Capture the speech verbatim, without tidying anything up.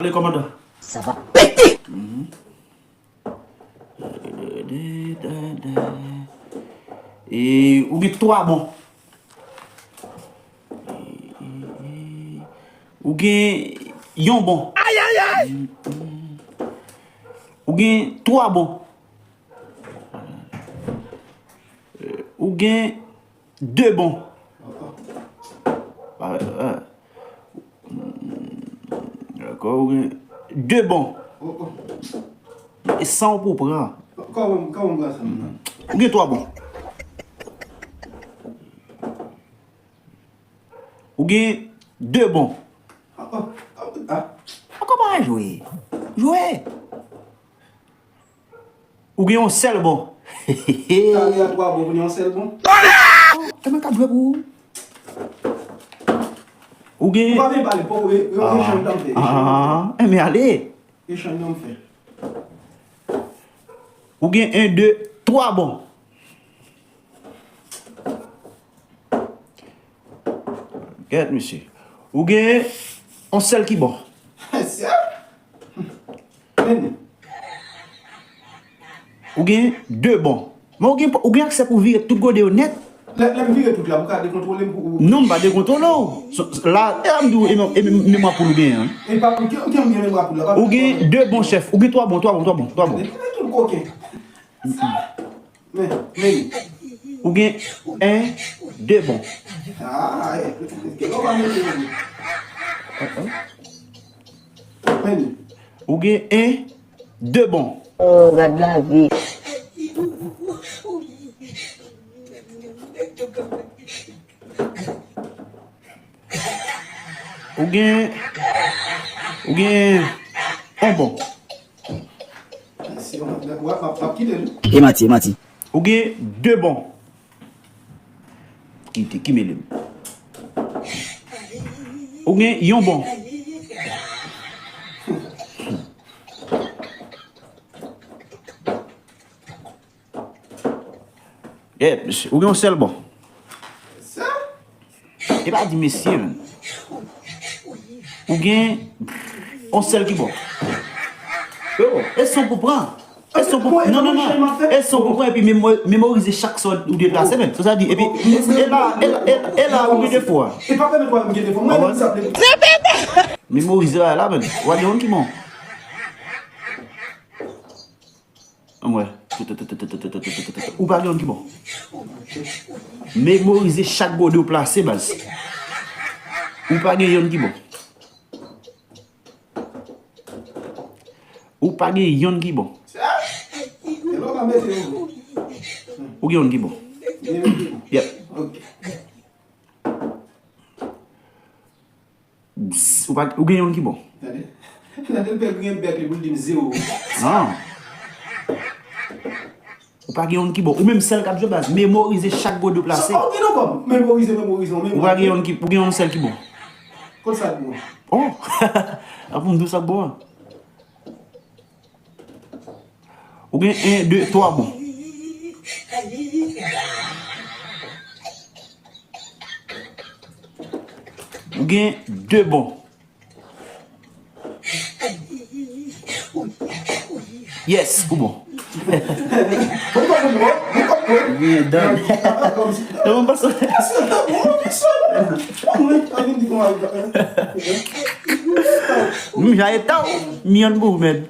Ale, kòmandan. Sa va pete! E, ou gen twa bon. Ou gen yon bon. Ay, ay, ay! Ou gen twa bon. Ou gen de bon. Dakò, ou gen de bon. E san w pou pran. Kòman, kòman m pran sa? Ou gen twa bon. Ou gen de bon. Ankò pa jwe. Jwe. Ou gen yon sèl bon. Talè a twa bon, ou gen yon sèl bon. Ebyen, k ap jwe pou ou. Ou gen. Ou pa vin pale, poko, e, e, echanj nan m fè. Ebyen, ale. Echanj nan m fè. Ou gen en, de, twa bon. Gèt, mesye. Ou gen yon sèl ki bon. Sèl? Men. Ou gen de bon. Men ou gen, ou gen aksè pou vire tout gode yo nèt. Lè, lè m vire tout la, ou ka dekontwole m pou ou. Non, m pa dekontwole w. So, so, la, e a m di w, e men, e men, memwa poul ou genyen an. E pa, ou gen, ou gen memwa poul la, pa. Ou gen de bon chèf. Ou gen twa bon, twa bon, twa bon, twa bon. Men, men, men. Ou gen en, de bon. Ah, e, ke lè w pa mete men. Men. Ou gen en, de bon. Oh, gad lavi. Ou gen, ou gen yon bon. E manti, e manti. Ou gen de bon. Kite, ki mele m. Ou gen yon bon. Gèt, mesye, ou gen yon sèl bon. E pa di mesye, menm. Ou gen yon sèl ki bon. Yo, e san w pou pran. E san w pou, non, non, non. E san w pou pran epi memo-, memorize chak sa w deplase, menm. Sa sa di, epi, e la, e la, e la, e la ou gen defo a. E pa pèmèt mwen gen defo. Mwen menm sa vle. Memorize bagay la, menm. W a gen yon ki bon. Ann wè. Ou pa gen yonn ki bon. Memorize chak gode w plase, baz. Ou pa gen yonn ki bon. Ou pa gen yonn ki bon. Ou gen yonn ki bon. Yep. Bzz, ou pa, ou gen yonn ki bon. Gade. Gade l pè griyen bèk li pou l di m zewo. Non. Ou pa gen yonn ki bon. Ou menm sèl k ap jwe baz. Memorize chak gode w plase. Sa w gen ankò? Memorize, memorize, memorize. Ou pa gen yonn ki, ou gen yonn sèl ki bon. Kot sa k bon? Oh! An pou m di w sa k bon an. Ou gen en, de, twa bon. Ou gen de bon. Yes, ou bon. Ou gen dan. Nan mwen pase. M ja eta w. M yonn pou ou, men.